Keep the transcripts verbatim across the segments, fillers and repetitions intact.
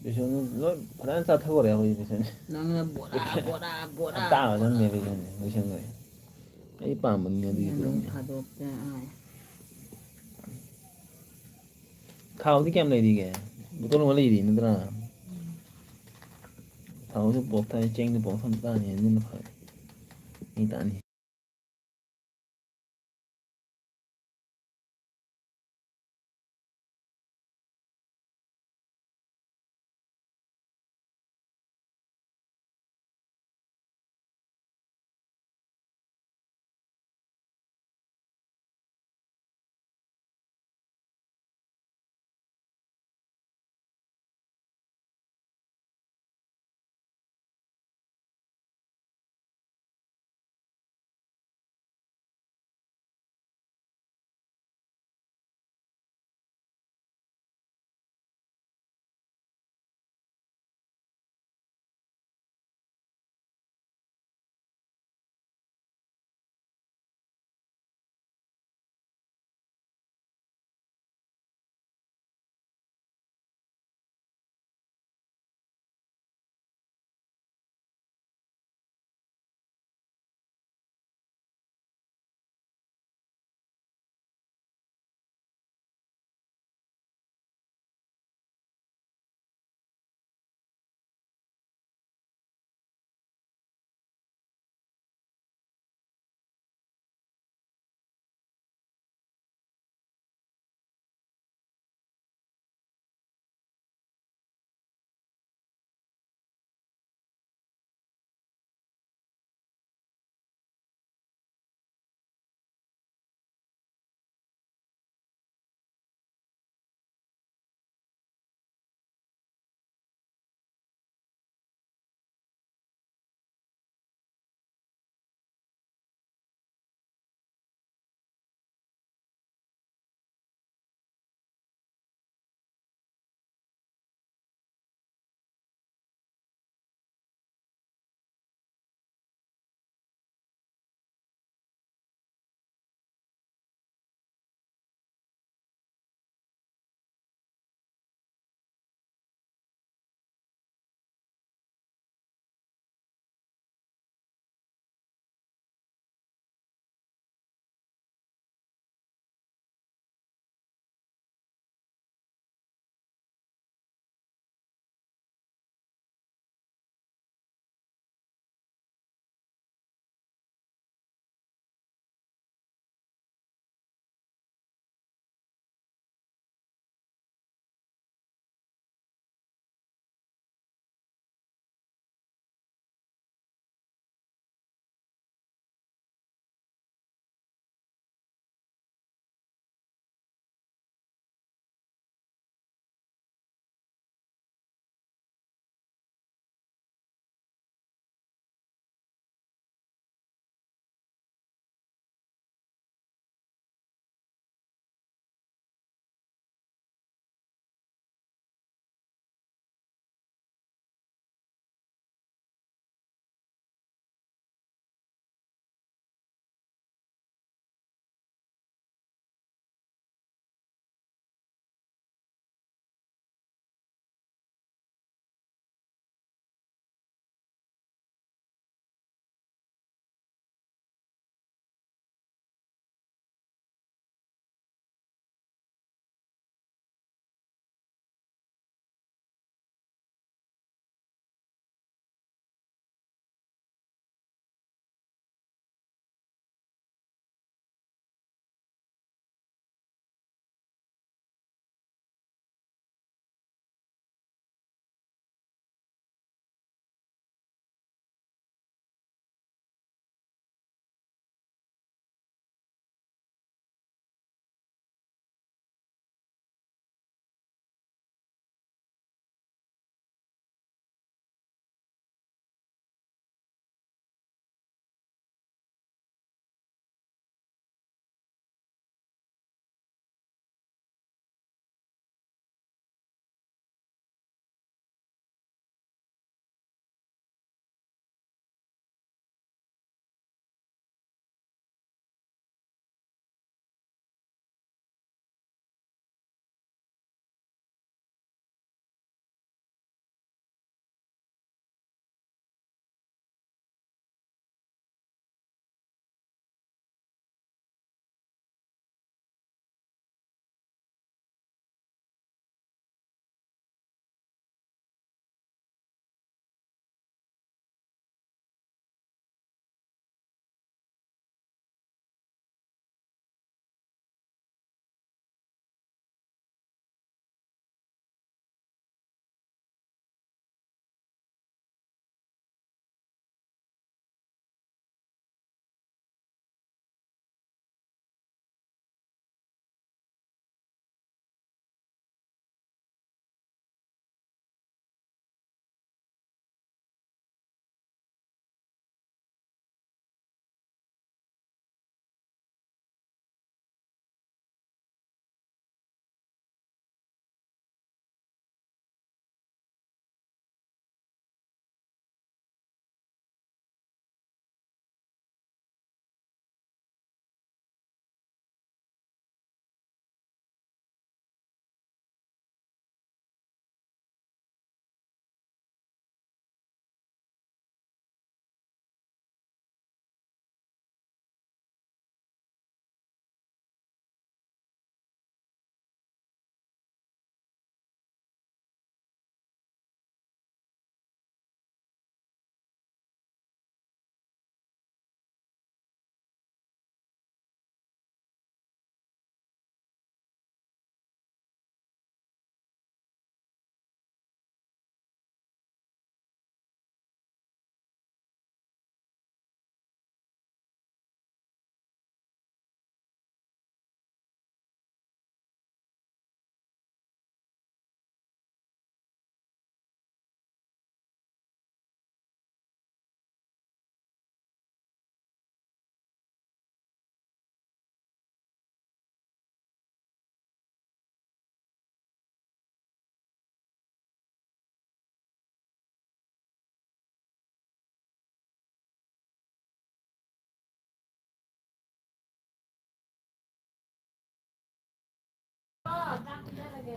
ꯕꯦꯁꯣꯟ ꯂꯣꯏ ꯐꯖꯅ ꯆꯥꯊꯣꯛꯈ꯭ꯔꯦ ꯑꯩꯈꯣꯏ ꯕꯦꯁꯣꯟ꯫ ꯅꯪꯅ ꯕꯣꯔꯥ ꯕꯣꯔꯥ ꯕꯣꯔꯥ ꯑꯇꯥꯕ ꯅꯪꯅꯦ ꯕꯦꯁꯣꯟꯁꯦ ꯂꯣꯏꯁꯟꯈ꯭ꯔꯦ꯫ ꯑꯩ ꯄꯥꯝꯕꯅꯤꯅ ꯑꯗꯨꯒꯤ ꯅꯣꯡ ꯄꯣꯠꯅꯤ꯫ ꯐꯥꯗꯣꯛꯇ ꯍꯥꯏ꯫ ꯊꯥꯎꯗꯤ ꯀꯌꯥꯝ ꯂꯩꯔꯤꯒꯦ? ꯕꯣꯇꯜ ꯑꯃ ꯂꯩꯔꯤ ꯅꯠꯇ꯭ꯔꯥ? ꯊꯥꯎꯁꯨ ꯄꯣꯛ ꯊꯥꯏ, ꯆꯦꯡꯁꯨ ꯄꯣꯛ ꯊꯝ ꯇꯥꯅꯤ ꯑꯗꯨꯅ ꯐꯔꯦ꯫ ꯃꯤ ꯇꯥꯅꯤ꯫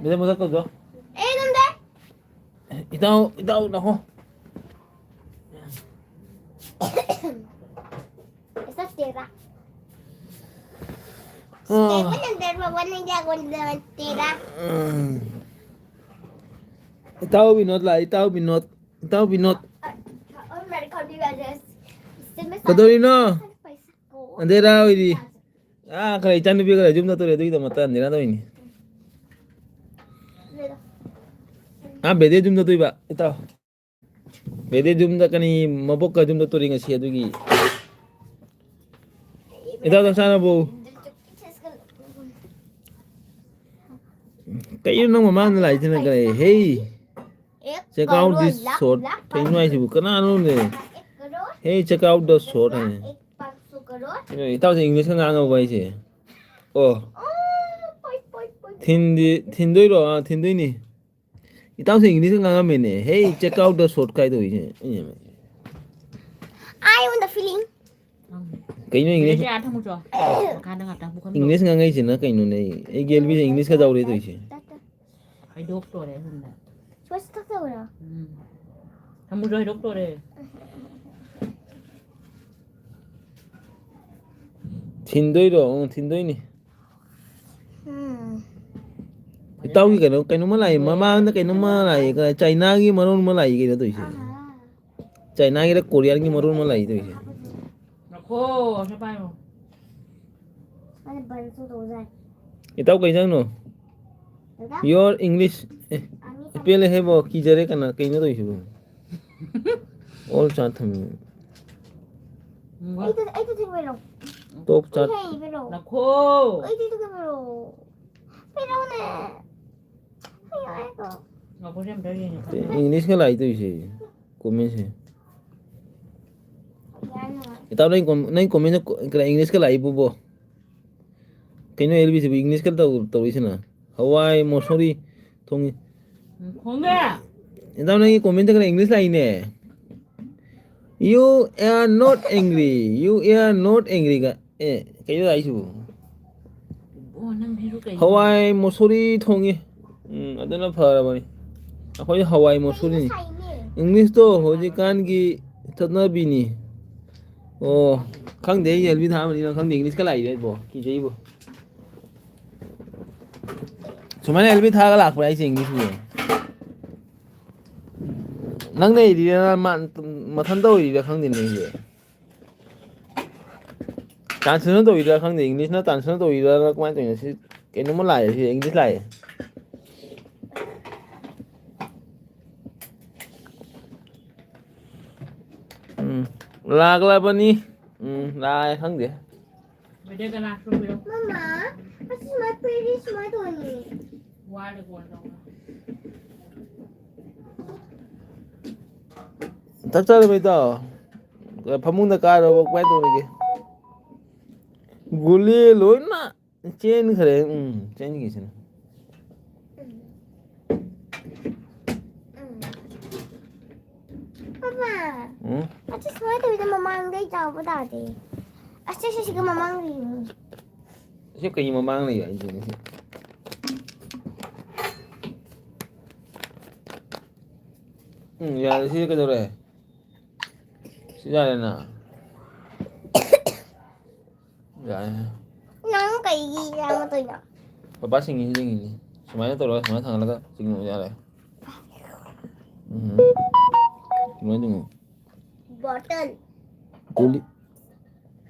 ꯃꯦꯗꯥꯝ ꯃꯊꯛ ꯀꯧꯖꯣ꯫ ꯑꯦ, ꯅꯝꯗꯦ꯫ ꯏꯇꯥꯎ, ꯏꯇꯥꯎ, ꯂꯥꯛꯑꯣ꯫ Esa tierra. Ah. Te voy a entender, me voy a entender, voy a entender, tierra. ꯎꯝ꯫ ꯏꯇꯥꯎ ꯕꯤꯅꯣꯗ ꯂꯥꯛꯑꯦ, ꯏꯇꯥꯎ ꯕꯤꯅꯣꯗ, ꯏꯇꯥꯎ ꯕꯤꯅꯣꯗ꯫ ꯑꯣ, ꯃꯦꯔꯤ ꯀꯣꯝ ꯗꯤ ꯒ꯭ꯔꯥꯁꯦꯁ꯫ ꯀꯩꯗꯧꯔꯤꯅꯣ? ꯑꯟꯙꯦꯔꯥ ꯑꯣꯏꯔꯤ꯫ ꯑꯥ, ꯈꯔ ꯏꯆꯥꯅꯨꯄꯤ ꯈꯔ ꯌꯨꯝ ꯆꯠꯇꯣꯔꯦ, ꯑꯗꯨꯒꯤꯗꯃꯛꯇ ꯑꯟꯙꯦꯔꯥ ꯇꯧꯔꯤꯅꯤ꯫ ꯑꯥ, ꯕꯦꯗꯦ ꯌꯨꯝ ꯆꯠꯇꯣꯏꯕ, ꯏꯇꯥꯎ꯫ ꯕꯦꯗꯦ ꯌꯨꯝꯗ ꯀꯅꯤ, ꯃꯕꯣꯛꯀ ꯌꯨꯝ ꯆꯠꯇꯣꯔꯤ ꯉꯁꯤ, ꯑꯗꯨꯒꯤ꯫ ꯏꯇꯥꯎ, ꯆꯥꯛ ꯆꯥꯔꯕꯣ? ꯀꯩꯅꯣ ꯅꯪ ꯃꯃꯥꯡꯗ ꯂꯥꯛꯏꯁꯤꯅ ꯀꯔꯤ? Hey, check out this short. ꯀꯩꯅꯣ ꯍꯥꯏꯁꯤꯕꯨ? ꯀꯅꯥꯅꯣꯅꯦ? Hey, check out the short ꯍꯥꯏ꯫ ꯀꯩꯅꯣ, ꯏꯇꯥꯎꯁꯦ ꯏꯪꯂꯤꯁꯀ ꯉꯥꯡꯉꯕꯣ ꯍꯥꯏꯁꯦ? ꯑꯣ꯫ ꯊꯤꯟꯗꯤ, ꯊꯤꯟꯗꯣꯏꯔꯣ? ꯑꯥ, ꯊꯤꯟꯗꯣꯏꯅꯤ꯫ ꯏꯇꯥꯎꯁꯦ ꯏꯪꯂꯤꯁꯀ ꯉꯥꯡꯉꯝꯃꯦꯅꯦ꯫ Hey, check out the short ꯀꯥꯏ ꯇꯧꯔꯤꯁꯦ? I want the feeling. ꯀꯩꯅꯣ ꯏꯪꯂꯤꯁ? ꯂꯩꯔꯦ, ꯑꯥ, ꯊꯝꯃꯨꯆꯣ꯫ ꯃꯈꯥꯗ ꯉꯥꯛꯇꯪ ꯄꯨꯈꯝꯗꯣ꯫ ꯏꯪꯂꯤꯁ ꯉꯥꯡꯉꯛꯏꯁꯤꯅ ꯀꯩꯅꯣꯅꯦ? ꯑꯩ, ꯑꯩꯒꯤ ꯑꯦꯜꯕꯤꯁꯦ ꯏꯪꯂꯤꯁꯀ ꯇꯧꯔꯦ ꯇꯧꯔꯤꯁꯦ꯫ ꯍꯩꯗꯣꯛꯇꯣꯔꯦ ꯁꯣꯝꯗ꯫ ꯁ꯭ꯋꯥꯏꯁ ꯀꯛꯇꯧꯔꯣ? ꯎꯝ꯫ ꯊꯝꯃꯨꯆꯣ, ꯍꯩꯗꯣꯛꯇꯣꯔꯦ꯫ ꯊꯤꯟꯗꯣꯏꯔꯣ? ꯎꯝ, ꯊꯤꯟꯗꯣꯏꯅꯤ꯫ ꯎꯝ꯫ ꯏꯇꯥꯎꯒꯤ ꯀꯩꯅꯣ, ꯀꯩꯅꯣꯝꯃ ꯂꯥꯛꯏ, ꯃꯃꯥꯡꯗ ꯀꯩꯅꯣꯝꯃ ꯂꯥꯛꯏ, ꯆꯥꯏꯅꯥꯒꯤ ꯃꯔꯣꯟ ꯑꯃ ꯂꯥꯛꯏ, ꯀꯩꯅꯣ ꯇꯧꯔꯤꯁꯦ꯫ ꯑꯍꯥ꯫ ꯆꯥꯏꯅꯥꯒꯤꯔ ꯀꯣꯔꯤꯌꯥꯟꯒꯤ ꯃꯔꯣꯟ ꯑꯃ ꯂꯥꯛꯏ ꯇꯧꯔꯤꯁꯦ꯫ ꯉꯥꯏꯈꯣ, ꯁꯤ ꯄꯥꯏꯌꯣ꯫ ꯑꯩꯅ ꯕꯟꯁꯨ ꯇꯧꯖꯥꯏ꯫ ꯏꯇꯥꯎ, ꯀꯩ ꯏꯟꯖꯥꯡꯅꯣ? ꯗꯗꯥ? Your English, ꯑꯦ, ꯑꯅꯤ ꯊꯝꯃꯦ꯫ ꯄꯦꯜꯂꯦꯍꯦ ꯕꯣ, ꯀꯤꯖꯔꯦ, ꯀꯅꯥ, ꯀꯩꯅꯣ ꯇꯧꯔꯤꯁꯤꯕꯣ? All ꯆꯥ ꯊꯝꯃꯤ꯫ ꯎꯝ, ꯋꯥ꯫ ꯑꯩꯗ, ꯑꯩꯗ ꯊꯤꯡꯕꯤꯔꯣ꯫ Top ꯆꯥ꯫ ꯑꯩ ꯍꯩꯕꯤꯔꯣ꯫ ꯅꯈꯣ꯫ ꯑꯩꯗꯤ ꯊꯤꯡꯕꯤꯔꯣ꯫ ꯄꯤꯔꯛꯎꯅꯦ꯫ ꯑꯩ ꯍꯥꯏꯗꯣ꯫ ꯉꯥꯏꯈꯣ, ꯁꯤ ꯑꯝꯇ ꯌꯦꯡꯒꯦ꯫ ꯏꯪꯂꯤꯁꯀ ꯂꯥꯛꯏ ꯇꯧꯔꯤꯁꯦ, comment ꯁꯦ꯫ ꯌꯥꯔꯦ, ꯌꯥꯔꯦ꯫ ꯏꯇꯥꯎ, ꯅꯪ ꯀꯣꯝ-, ꯅꯪ comment ꯀ-, ꯀꯩꯅꯣ, ꯏꯪꯂꯤꯁꯀ ꯂꯥꯛꯏꯕꯨꯕꯣ꯫ ꯀꯩꯅꯣ ꯑꯦꯜꯕꯤꯁꯤꯕꯨ ꯏꯪꯂꯤꯁꯀ ꯇꯧ-, ꯇꯧꯔꯤꯁꯤꯅ? ꯍꯋꯥꯏ ꯃꯣꯁꯣꯔꯤ ꯊꯣꯡꯉꯤ꯫ ꯎꯝ, ꯈꯣꯡꯉꯦ꯫ ꯏꯇꯥꯎ, ꯅꯪꯒꯤ comment ꯈꯔ ꯏꯪꯂꯤꯁ ꯂꯥꯛꯏꯅꯦ꯫ "You are not angry, you are not angry" ꯒ꯫ ꯑꯦ, ꯀꯩꯅꯣ ꯂꯥꯛꯏꯁꯤꯕꯨ? ꯑꯣ, ꯅꯪ ꯚꯤꯔꯨ ꯀꯩꯅꯣ? ꯍꯋꯥꯏ ꯃꯣꯁꯣꯔꯤ ꯊꯣꯡꯉꯤ꯫ ꯎꯝ, ꯑꯗꯨꯅ ꯐꯔꯕꯅꯤ꯫ ꯑꯩꯈꯣꯏ ꯍꯋꯥꯏ ꯃꯁꯨꯔꯤꯅꯤ꯫ ꯏꯪꯂꯤꯁꯇꯣ ꯍꯧꯖꯤꯛꯀꯥꯟꯒꯤ ꯆꯠꯅꯕꯤꯅꯤ꯫ ꯑꯣ, ꯈꯪꯗꯦ, ꯑꯩ ꯑꯦꯜꯕꯤ ꯊꯥꯕꯅꯤꯅ ꯈꯪꯗꯦ꯫ ꯏꯪꯂꯤꯁꯀ ꯂꯥꯛꯏꯁꯦ ꯑꯩꯕꯣ, ꯀꯤꯖꯩꯕꯣ꯫ ꯁꯨꯃꯥꯏꯅ ꯑꯦꯜꯕꯤ ꯊꯥꯔꯒ ꯂꯥꯛꯄ꯭ꯔꯥ ꯑꯩꯁꯦ ꯏꯪꯂꯤꯁꯀꯤ? ꯅꯪꯅ ꯏꯔꯤꯔ, ꯃꯥ-, ꯃꯊꯟꯇ ꯑꯣꯏꯔꯤꯔꯥ ꯈꯪꯗꯦꯅꯦ ꯑꯩꯁꯦ꯫ ꯇ꯭ꯔꯥꯟꯁꯂꯦꯁꯟ ꯇꯧꯔꯤꯔꯥ ꯈꯪꯗꯦ, ꯏꯪꯂꯤꯁꯅ ꯇ꯭ꯔꯥꯟꯁꯂꯦꯁꯟ ꯇꯧꯔꯤꯔꯥ ꯀꯃꯥꯏꯅ ꯇꯧꯔꯤꯅꯣ ꯁꯤ? ꯀꯩꯅꯣꯝꯃ ꯂꯥꯛꯑꯦ ꯁꯤ, ꯏꯪꯂꯤꯁ ꯂꯥꯛꯑꯦ꯫ ꯎꯝ, ꯂꯥꯛꯂꯕꯅꯤ꯫ ꯎꯝ, ꯂꯥꯛꯑꯦ ꯈꯪꯗꯦ꯫ ꯃꯃꯥ, ꯑꯁꯤ ꯁꯨꯃꯥꯏ ꯄꯤꯔꯗꯤ ꯁꯨꯃꯥꯏ ꯇꯧꯅꯤ꯫ ꯆꯥꯛ ꯆꯥꯔꯕ ꯏꯇꯥꯎ? ꯐꯃꯨꯡꯗ ꯀꯥꯔꯕ ꯀꯃꯥꯏ ꯇꯧꯔꯤꯒꯦ? ꯒꯨꯂꯤ ꯂꯣꯏꯅ ꯆꯦꯟꯈ꯭ꯔꯦ꯫ ꯎꯝ, ꯆꯦꯟꯈꯤꯁꯤꯅ꯫ ꯄꯥꯄꯥ, ꯎꯝ? ꯑꯁꯤ ꯁꯨꯃꯥꯏ ꯇꯧꯔꯤꯗ ꯃꯃꯥꯡꯗꯩ ꯆꯥꯎꯕ ꯇꯥꯗꯦ꯫ ꯑꯁꯤ, ꯁꯤ, ꯁꯤꯒ ꯃꯃꯥꯡꯗꯩꯅꯦ꯫ ꯁꯤ ꯀꯩ ꯃꯃꯥꯡ ꯂꯩꯕ ꯍꯥꯏꯁꯤꯅꯦ ꯁꯤ? ꯎꯝ, ꯌꯥꯔꯦ, ꯁꯤ ꯀꯩꯗꯧꯔꯦ? ꯁꯤ ꯌꯥꯔꯦꯅ꯫ ꯌꯥꯔꯦ꯫ ꯅꯪ ꯀꯩꯒꯤ ꯌꯥꯝꯃꯛꯇꯣꯏꯅꯣ? ꯄꯄꯥ ꯁꯤꯡꯉꯤ ꯁꯤꯡꯉꯤꯅꯤ꯫ ꯁꯨꯃꯥꯏꯅ ꯇꯧꯔꯒ ꯁꯨꯃꯥꯏꯅ ꯊꯥꯡꯒꯠꯂꯒ ꯆꯤꯡꯉꯨ ꯌꯥꯔꯦ꯫ ꯎꯝ꯫ ꯁꯨꯃꯥꯏꯅ ꯆꯤꯡꯉꯨ꯫ Bottle. Kohli-,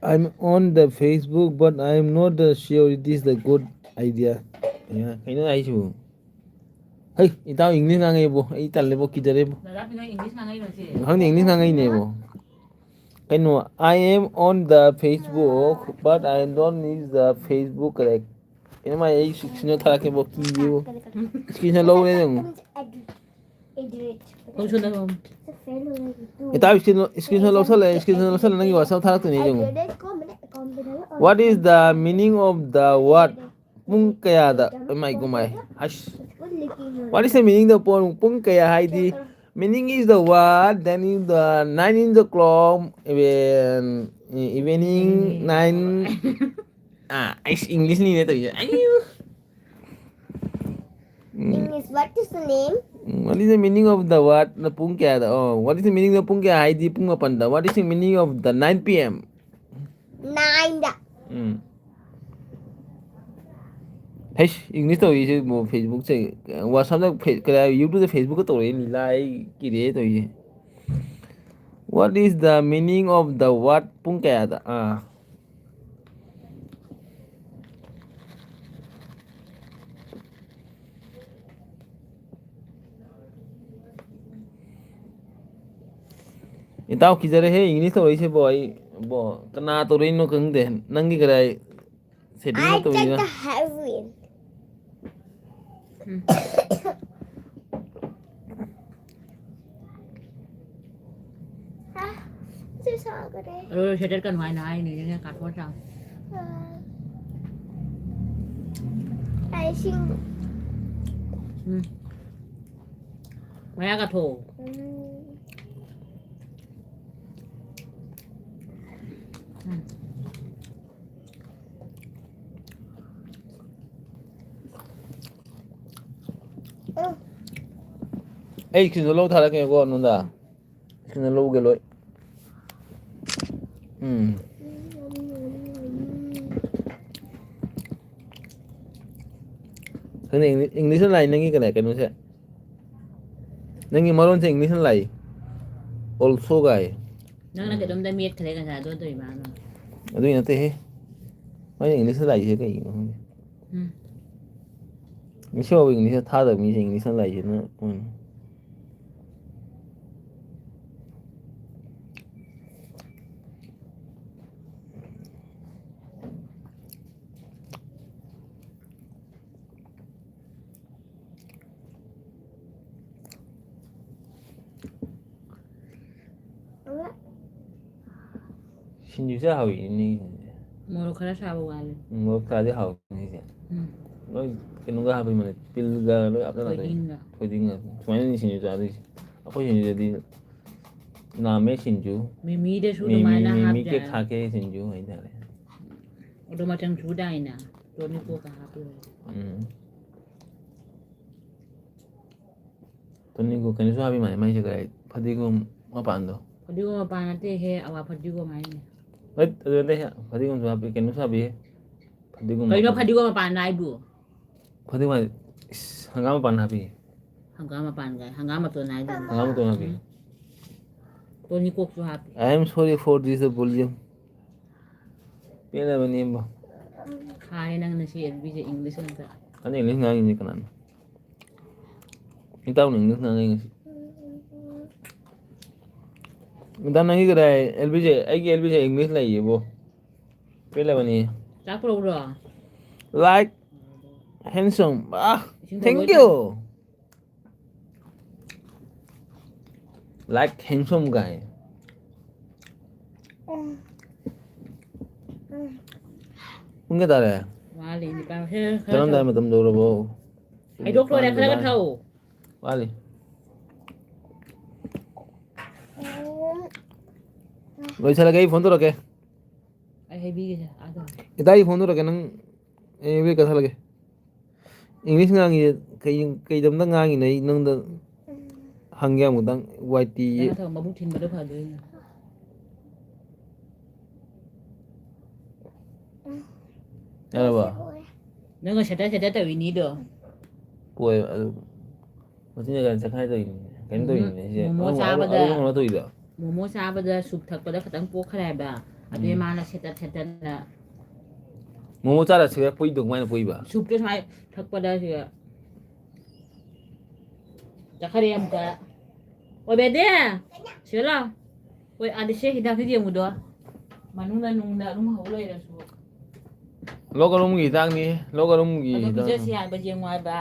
I'm on the Facebook, but I am not sure it is the good idea. ꯀꯩꯅꯣ ꯍꯥꯏꯁꯤꯕꯨ? ꯍꯩ, ꯏꯇꯥꯎ ꯏꯪꯂꯤꯁ ꯉꯥꯡꯉꯛꯑꯦꯕꯣ꯫ ꯑꯩ ꯇꯜꯂꯦꯕꯣ, ꯀꯤꯖꯔꯦꯕꯣ꯫ ꯗꯗꯥ ꯄꯤꯅꯣ ꯏꯪꯂꯤꯁ ꯉꯥꯡꯉꯛꯏꯔꯣ ꯁꯤ? ꯈꯪꯗꯦ, ꯏꯪꯂꯤꯁ ꯉꯥꯡꯉꯛꯏꯅꯦꯕꯣ꯫ ꯀꯩꯅꯣ, "I am on the Facebook, but I don't use the Facebook correct." ꯀꯩꯅꯣ ꯃꯥꯏ, ꯑꯩ screenshot ꯊꯥꯔꯛꯀꯦꯕꯣ, ꯀꯤꯌꯦꯕꯣ꯫ Screenshot ꯂꯧꯔꯦ ꯌꯦꯡꯉꯨ꯫ ꯏꯇꯥꯎ, screen, screenshot ꯂꯧꯁꯜꯂꯦ, screenshot ꯂꯧꯁꯜꯂꯦ, ꯅꯪꯒꯤ WhatsApp ꯊꯥꯔꯛꯇꯣꯏꯅꯦ ꯌꯦꯡꯉꯨ꯫ What is the meaning of the word ꯄꯨꯡ ꯀꯌꯥꯗ? ꯏꯃꯥꯏ ꯒꯨꯃꯥꯏ꯫ ꯑꯁ꯫ What is the meaning of ꯄꯨꯡ, ꯄꯨꯡ ꯀꯌꯥ ꯍꯥꯏꯗꯤ? Meaning is the word, then is the nine in the clock, even, evening nine. ꯑꯥ, ꯑꯩꯁ, ꯏꯪꯂꯤꯁꯅꯤꯅꯦ ꯇꯧꯔꯤꯁꯦ꯫ ꯑꯩꯌꯨ꯫ English, what is the name? What is the meaning of the word? ꯅ ꯄꯨꯡ ꯀꯌꯥꯗ? Oh, what is the meaning of ꯄꯨꯡ ꯀꯌꯥ ꯍꯥꯏꯗꯤ ꯄꯨꯡ ꯃꯥꯄꯟꯗ. What is the meaning of the nine p.m.? Nine. Um. H, English ꯇꯧꯔꯤꯁꯦ ꯃꯣ-, Facebook ꯁꯦ, WhatsApp ꯇ ꯐꯦ-, ꯀꯗꯥꯏ, YouTube ꯇ Facebook ꯀ ꯇꯧꯔꯛꯏ ꯂꯤꯂꯥ, ꯑꯩ ꯀꯤꯔꯦ ꯇꯧꯔꯤꯁꯦ. What is the meaning of the word ꯄꯨꯡ ꯀꯌꯥꯗ? ꯑꯥ. ꯏꯇꯥꯎ ꯀꯤꯖꯔꯦꯍꯦ, English ꯇꯧꯔꯛꯏꯁꯤꯕꯣ꯫ ꯑꯩ ꯕꯣ, ꯀꯅꯥ ꯇꯧꯔꯛꯏꯅꯣ ꯈꯪꯗꯦ꯫ ꯅꯪꯒꯤ ꯀꯗꯥꯏ setting ꯇꯧꯔꯤꯅꯣ? I take the heroin. ꯎꯝ꯫ ꯁꯤ ꯁꯥꯒꯔꯦ꯫ ꯑꯗꯣ ꯁꯦꯠꯇꯠꯀꯅꯨ ꯍꯥꯏꯅ ꯍꯥꯏꯅꯤ, ꯅꯪꯅ ꯀꯥꯊꯣꯛꯑ ꯆꯥꯎ꯫ ꯑ, ꯑꯩ ꯁꯤꯡ-, ꯎꯝ꯫ ꯃꯌꯥ ꯀꯥꯊꯣꯛꯑꯣ꯫ ꯎꯝ꯫ ꯎꯝ꯫ ꯎꯝ꯫ ꯑꯩ ꯁꯤꯗ ꯂꯧ ꯊꯥꯔꯛꯀꯦꯀꯣ ꯅꯉꯣꯟꯗ꯫ ꯁꯤꯅ ꯂꯧꯒꯦ ꯂꯣꯏ꯫ ꯎꯝ꯫ ꯈꯪꯗꯦ, ꯏꯪꯂꯤ-, English ꯂꯥꯛꯏ ꯅꯪꯒꯤ ꯀꯩꯅꯣ-, ꯀꯩꯅꯣꯁꯦ꯫ ꯅꯪꯒꯤ ꯃꯔꯣꯟꯁꯦ English ꯂꯥꯛꯏ꯫ Also ꯒꯥꯏ꯫ ꯅꯪꯅ ꯀꯩꯅꯣꯝꯗ ꯃꯦꯠꯈ꯭ꯔꯦ ꯉꯁꯥꯏ, ꯑꯗꯨ ꯇꯧꯔꯤꯕ ꯑꯉꯥꯡ꯫ ꯑꯗꯨꯏ ꯅꯠꯇꯦꯍꯦ꯫ ꯃꯥꯏ English ꯂꯥꯛꯏꯁꯦ ꯀꯩꯒꯤꯅꯣ ꯈꯪꯗꯦ꯫ ꯎꯝ꯫ ꯉꯁꯤ ꯐꯥꯎꯕ English ꯊꯥꯗꯕ ꯃꯤꯁꯦ English ꯂꯥꯛꯏꯁꯤꯅ ꯑꯣꯏꯅꯤ꯫ ꯁꯤꯡꯖꯨꯁꯦ ꯍꯥꯎꯏ, ꯏꯅꯦꯒꯤ ꯁꯤꯡꯖꯨꯁꯦ꯫ ꯃꯣꯔꯣꯛ ꯈꯔ ꯁꯥꯕ ꯋꯥꯠꯂꯦ꯫ ꯎꯝ, ꯃꯣꯔꯣꯛ ꯁꯥꯗꯤ ꯍꯥꯎꯏ ꯏꯅꯦꯒꯤꯁꯦ꯫ ꯎꯝ꯫ ꯂꯣꯏ ꯀꯩꯅꯣꯒ ꯍꯥꯞꯄꯤ ꯃꯥꯜꯂꯦ, ꯇꯤꯜꯒ ꯂꯣꯏ ꯍꯥꯞꯆꯜꯂꯛꯀꯅꯤ꯫ ꯊꯣꯏꯗꯤꯡꯒ꯫ ꯊꯣꯏꯗꯤꯡꯒ꯫ ꯁꯨꯃꯥꯏꯅꯅꯤ ꯁꯤꯡꯖꯨ ꯆꯥꯗꯣꯏꯁꯦ꯫ ꯑꯩꯈꯣꯏ ꯁꯤꯡꯖꯨꯗꯗꯤ ꯅꯥꯝꯃꯦ ꯁꯤꯡꯖꯨ꯫ ꯃꯤꯃꯤꯗꯁꯨ ꯃꯤꯃꯤ, ꯑꯗꯨꯃꯥꯏꯅ ꯃꯤꯃꯤ ꯍꯥꯞꯄ ꯀꯦꯛ ꯌꯥꯏ꯫ ꯈꯥꯛꯀꯦ ꯁꯤꯡꯖꯨ ꯍꯥꯏꯇꯥꯔꯦ꯫ ꯑꯗꯣ ꯃꯆꯜ ꯁꯨꯗꯥꯏꯅ? ꯇꯣꯅꯤꯀꯣꯛꯀ ꯍꯥꯞꯄ ꯂꯣꯏꯔꯦ꯫ ꯎꯝ꯫ ꯇꯣꯅꯤꯀꯣꯛ ꯀꯩꯅꯣꯁꯨ ꯍꯥꯞꯄꯤ ꯃꯥꯜꯂꯦ ꯃꯥꯏꯁꯦ ꯀꯔꯤ, ꯐꯗꯤꯒꯣꯝ ꯃꯄꯥꯟꯗꯣ꯫ ꯐꯗꯤꯒꯣꯝ ꯃꯄꯥꯟ ꯅꯠꯇꯦꯍꯦ, ꯑꯋꯥ ꯐꯗꯤꯒꯣꯝ ꯍꯥꯏꯅꯦ꯫ ꯍꯩꯠ, ꯑꯗꯨ ꯅꯠꯇꯦ, ꯐꯗꯤꯒꯣꯝꯁꯨ ꯍꯥꯞꯄꯤ, ꯀꯩꯅꯣꯁꯨ ꯍꯥꯞꯄꯤ꯫ ꯐꯗꯤꯒꯣꯝ ꯀꯩꯅꯣ ꯃꯄꯥꯟ꯫ ꯐꯗꯤꯒꯣꯝ ꯃꯄꯥꯟ ꯍꯥꯏꯕꯨ? ꯐꯗꯤꯒꯣꯝ ꯍꯥꯏꯗꯤ, ꯏꯁ, ꯍꯪꯒꯥꯝ ꯃꯄꯥꯟ ꯍꯥꯞꯄꯤ꯫ ꯍꯪꯒꯥꯝ ꯃꯄꯥꯟ ꯀꯥꯏ, ꯍꯪꯒꯥꯝ ꯃꯇꯣꯟ ꯍꯥꯏꯗꯨꯅꯤ꯫ ꯍꯪꯒꯥꯝ ꯃꯇꯣꯟ ꯍꯥꯞꯄꯤ꯫ ꯎꯝ꯫ ꯇꯣꯅꯤꯀꯣꯛꯁꯨ ꯍꯥꯞꯄꯤ꯫ I am sorry for this volume. ꯄꯦꯜꯂꯕꯅꯤ ꯏꯕꯣ꯫ ꯍꯥꯏ ꯅꯪꯅ ꯁꯤ ꯑꯦꯜ ꯕꯤꯁꯦ ꯏꯪꯂꯤꯁ ꯉꯥꯛꯇ꯫ ꯑꯗꯨ ꯏꯪꯂꯤꯁ ꯉꯥꯡꯉꯤꯁꯦ ꯀꯅꯥꯅꯣ? ꯏꯇꯥꯎꯅ ꯏꯪꯂꯤꯁ ꯉꯥꯡꯉꯤ ꯉꯁꯤ꯫ ꯃꯦꯗꯥꯝ ꯅꯪꯒꯤ ꯀꯗꯥꯏ ꯑꯦꯜ ꯕꯤꯁꯦ? ꯑꯩꯒꯤ ꯑꯦꯜ ꯕꯤꯁꯦ ꯏꯪꯂꯤꯁ ꯂꯩꯌꯦꯕꯣ꯫ ꯄꯦꯜꯂꯕꯅꯤ꯫ ꯆꯥꯛ ꯄꯨꯔꯛꯎꯔꯣ? Like handsome. Ah, ꯏꯁꯤꯡ thank ꯊꯛꯑꯣ, you. Like handsome guy. ꯄꯨꯡ ꯀꯌꯥ ꯇꯥꯔꯦ? ꯋꯥꯠꯂꯤ, ꯅꯤꯄꯥꯟ꯫ ꯍꯦ, ꯈꯔ ꯆꯠꯂꯝꯗꯥꯏ ꯊꯛꯑꯣ꯫ ꯃꯇꯝ ꯌꯧꯔꯕꯣ? ꯍꯩꯗꯣꯛ ꯂꯣꯏꯔꯦ, ꯈꯔ ꯈꯔ ꯊꯛꯑꯣ꯫ ꯋꯥꯠꯂꯤ꯫ ꯂꯣꯏꯁꯜꯂꯒꯦ, ꯑꯩ ꯐꯣꯟ ꯇꯧꯔꯛꯀꯦ꯫ ꯑꯩ ꯍꯩꯕꯤꯒꯦꯁꯦ, ꯑꯥꯗ꯫ ꯏꯇꯥ, ꯑꯩ ꯐꯣꯟ ꯇꯧꯔꯛꯀꯦ, ꯅꯪ ꯑꯦ, ꯋꯦꯠ ꯀꯛꯊꯠꯂꯒꯦ꯫ ꯏꯪꯂꯤꯁ ꯉꯥꯡꯉꯤ, ꯀꯩ, ꯀꯩꯗꯝꯗ ꯉꯥꯡꯉꯤꯅꯣ? ꯑꯩ ꯅꯪꯗ ꯍꯪꯒꯦ ꯑꯃꯨꯛꯇꯪ, ꯋꯥꯏ ꯇꯤ꯫ ꯅꯪ ꯊꯕꯛ ꯃꯕꯨꯛ ꯊꯤꯟꯕꯗꯣ ꯐꯗꯣꯏꯅꯦ꯫ ꯌꯥꯔꯕ? ꯅꯪꯅ ꯁꯦꯠꯇꯠ ꯁꯦꯠꯇꯠ ꯇꯧꯔꯤꯅꯤꯗꯣ꯫ ꯄꯣꯏ ꯑꯗꯨ꯫ ꯃꯆꯤꯟ ꯀꯥꯏ ꯆꯠꯈꯥꯏ ꯇꯧꯔꯤꯅꯤ꯫ ꯀꯩꯅꯣ ꯇꯧꯔꯤꯅꯤꯅꯦ ꯁꯤꯁꯦ꯫ ꯃꯣꯃꯣ ꯑꯔꯨꯝ-, ꯆꯥꯕꯗ ꯑꯔꯨꯝ ꯍꯧꯅ ꯇꯧꯔꯤꯕ꯫ ꯃꯣꯃꯣ ꯆꯥꯕꯗ ꯁꯨꯞ ꯊꯛꯄꯗ ꯈꯤꯇꯪ ꯄꯣꯛꯈ꯭ꯔꯦ ꯍꯥꯏꯕ꯫ ꯑꯗꯨꯏ ꯎꯝ꯫ ꯃꯥꯅ ꯁꯦꯠꯇꯠ ꯁꯦꯠꯇꯠꯅ꯫ ꯃꯣꯃꯣ ꯆꯥꯔ ꯁꯤꯒ ꯄꯣꯛꯏꯗꯣ ꯀꯃꯥꯏꯅ ꯄꯣꯛꯏꯕ? ꯁꯨꯞꯇꯣ ꯁꯨꯃꯥꯏ ꯊꯛꯄꯗ ꯁꯤꯒ꯫ ꯆꯠꯈꯔꯦ ꯑꯃꯨꯛꯀ꯫ ꯑꯣ, ꯕꯦꯗꯦ! ꯁꯤꯗ ꯂꯥꯎ꯫ ꯍꯣꯏ, ꯑꯥꯗ ꯁꯦ ꯍꯤꯗꯥꯛꯁꯦ ꯌꯦꯡꯉꯨꯗꯣ꯫ ꯃꯅꯨꯡꯗ ꯅꯨꯡꯗ ꯑꯗꯨꯝ ꯍꯧ ꯂꯩꯔꯁꯨ꯫ ꯂꯣꯛ ꯑꯔꯨꯝꯒꯤ ꯍꯤꯗꯥꯛꯅꯤ, ꯂꯣꯛ ꯑꯔꯨꯝꯒꯤ ꯑꯗꯣ ꯍꯤꯗꯥꯛꯅꯤ꯫ ꯄꯤꯖꯁꯤ ꯍꯥꯏꯕ ꯌꯦꯡꯉꯨ ꯍꯥꯏꯕ꯫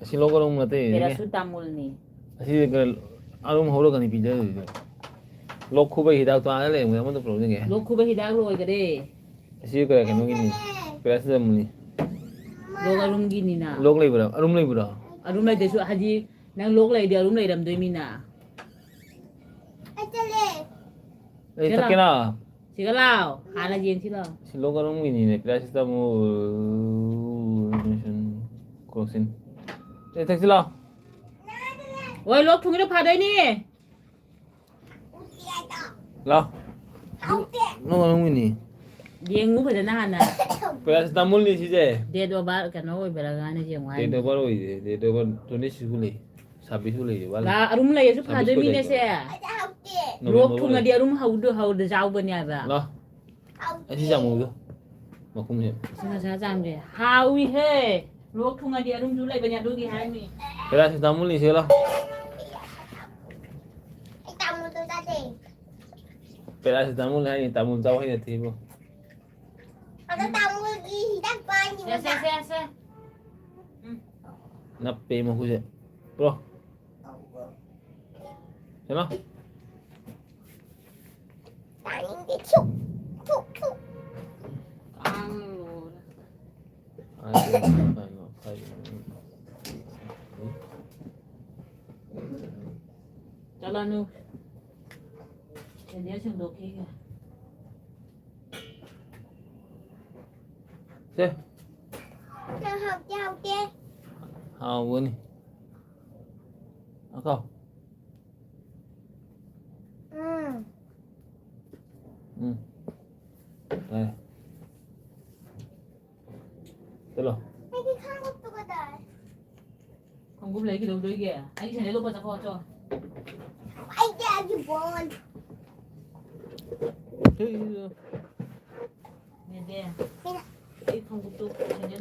ꯑꯁꯤ ꯂꯣꯛ ꯑꯔꯨꯝ ꯅꯠꯇꯦ, ꯏꯅꯦ꯫ ꯄꯦꯔꯥꯁꯤꯇꯥꯃꯣꯜꯅꯤ꯫ ꯑꯁꯤ ꯀꯩꯅꯣ, ꯑꯔꯨꯝ ꯍꯧꯔꯒꯅꯤ ꯄꯤꯖꯗꯣꯏꯁꯦ꯫ ꯂꯣꯛ ꯈꯨꯕꯩ ꯍꯤꯗꯥꯛꯇꯣ ꯑꯥꯗ ꯂꯩꯔꯝꯒꯅꯤ, ꯑꯃꯗ ꯄꯨꯔꯛꯎꯅꯦ꯫ ꯂꯣꯛ ꯈꯨꯕ ꯍꯤꯗꯥꯛ ꯂꯣꯏꯈꯔꯦ꯫ ꯑꯁꯤ ꯀꯩꯅꯣ, ꯀꯩꯅꯣꯒꯤꯅꯤ, ꯄꯦꯔꯥꯁꯤꯇꯥꯃꯣꯜꯅꯤ꯫ ꯂꯣꯛ ꯑꯔꯨꯝꯒꯤꯅꯤꯅ꯫ ꯂꯣꯛ ꯂꯩꯕ꯭ꯔꯥ? ꯑꯔꯨꯝ ꯂꯩꯕ꯭ꯔꯥ? ꯑꯔꯨꯝ ꯂꯩꯗꯣꯏꯁꯨ ꯍꯥꯏꯗꯤ ꯅꯪ ꯂꯣꯛ ꯂꯩꯔꯗꯤ ꯑꯔꯨꯝ ꯂꯩꯔꯝꯗꯣꯏꯃꯤꯅ꯫ ꯑꯩ ꯁꯤꯒ ꯊꯛꯀꯦꯅ? ꯁꯤꯒ ꯂꯥꯎ꯫ ꯍꯥꯟꯅ ꯌꯦꯡꯁꯤ ꯂꯥꯎ꯫ ꯁꯤ ꯂꯣꯛ ꯑꯔꯨꯝꯒꯤꯅꯤꯅꯦ, ꯄꯦꯔꯥꯁꯤꯇꯥꯃꯣꯜ, ꯀ꯭ꯔꯣꯁꯤꯟ꯫ ꯑꯦ, ꯊꯛꯁꯤ ꯂꯥꯎ꯫ ꯍꯣꯏ, ꯂꯣꯛ ꯊꯨꯡꯉꯤꯗꯣ ꯐꯥꯗꯣꯏꯅꯦ꯫ ꯂꯥꯎ꯫ ꯅꯪ ꯃꯅꯨꯡꯒꯤꯅꯤ꯫ ꯌꯦꯡꯉꯨ ꯐꯖꯅ ꯍꯥꯟꯅ꯫ Paracetamol ꯅꯤ ꯁꯤꯁꯦ꯫ Date of birth ꯀꯩꯅꯣ ꯑꯣꯏꯕ꯭ꯔꯥ ꯍꯥꯏꯅ ꯌꯦꯡꯉꯨ ꯍꯥꯏꯅꯤ꯫ Date of birth ꯑꯣꯏꯗꯦ꯫ Date of birth twenty six ꯐꯥꯎ ꯂꯩ꯫ ꯁꯥꯕꯤꯁꯨ ꯂꯩꯌꯦ, ꯋꯥꯠꯂꯤ꯫ ꯂꯥ-, ꯑꯔꯨꯝ ꯂꯩꯔꯁꯨ ꯁꯥꯕꯤꯁ ꯐꯥꯗꯣꯏ ꯀꯣꯏ ꯃꯤꯅꯦꯁꯦ꯫ ꯂꯩꯇ꯭ꯔꯣ? ꯂꯣꯛ ꯅꯣꯕꯦꯝꯕꯔ ꯊꯨꯡꯉꯗꯤ ꯑꯣꯏꯔꯦ꯫ ꯑꯔꯨꯝ ꯍꯧꯗ-, ꯍꯧꯗ ꯆꯥꯎꯕꯅꯦ ꯍꯥꯏꯕ꯫ ꯂꯥꯎ꯫ ꯑꯁꯤ ꯆꯥꯃꯨꯗꯣ꯫ ꯃꯈꯨꯝꯁꯦ꯫ ꯁꯤ ꯃꯁꯥ ꯆꯥꯝꯁꯦ꯫ ꯍꯥꯎꯏꯍꯦ꯫ ꯂꯣꯛ ꯊꯨꯡꯉꯗꯤ ꯑꯔꯨꯝꯁꯨ ꯂꯩꯕꯅꯦ, ꯑꯗꯨꯒꯤ ꯍꯥꯏꯅꯤ꯫ Paracetamol ꯅꯤ ꯁꯦ ꯂꯥꯎ꯫ ꯑꯩ ꯇꯥꯃꯨꯗꯣ ꯆꯥꯗꯦ꯫ Paracetamol ꯍꯥꯏꯅꯤ, ꯇꯥꯃꯨꯜ ꯆꯥꯎ ꯍꯩꯅꯗꯦ ꯏꯕꯣ꯫ ꯑꯗꯣ ꯇꯥꯃꯨꯜꯒꯤ ꯍꯤꯗꯥꯛ ꯄꯥꯏꯅꯤ꯫ ꯌꯥꯁꯦ, ꯌꯥꯁꯦ, ꯌꯥꯁꯦ꯫ ꯎꯝ꯫ ꯅꯞꯄꯦ ꯃꯈꯨꯠꯁꯦ꯫ ꯄ꯭ꯔꯣ꯫ ꯁꯦꯝꯃꯣ꯫ ꯇꯥꯅꯤꯡꯗꯦ꯫ ꯊꯨ, ꯊꯨ, ꯊꯨ꯫ ꯀꯥꯡ ꯂꯣꯏꯔꯦ꯫ ꯆꯠꯂꯅꯨ꯫ ꯁꯦꯟꯗꯦꯜ ꯁꯦꯡꯗꯣꯛꯈꯤꯒꯦ꯫ ꯁꯦ꯫ ꯅꯪ ꯍꯥꯎꯇꯦ, ꯍꯥꯎꯇꯦ꯫ ꯍꯥꯎꯕꯅꯤ꯫ ꯑꯀꯥꯎ꯫ ꯎꯝ꯫ ꯎꯝ꯫ ꯌꯥꯔꯦ꯫ ꯆꯠꯂꯣ꯫ ꯑꯩꯗꯤ ꯈꯣꯡꯎꯞꯇꯨ ꯀꯗꯥꯏ? ꯈꯣꯡꯎꯞ ꯂꯩ ꯀꯩꯗꯧꯗꯣꯏꯒꯦ? ꯑꯩꯒꯤ ꯁꯦꯟꯗꯜ ꯂꯧꯕ ꯆꯠꯈꯣ, ꯆꯣ꯫ ꯑꯩꯗꯤ ꯑꯩꯒꯤ ꯕꯣꯜ꯫ ꯅꯦꯅꯦ, ꯑꯩ ꯈꯣꯡꯎꯞꯇꯨ ꯁꯦꯟꯗꯜ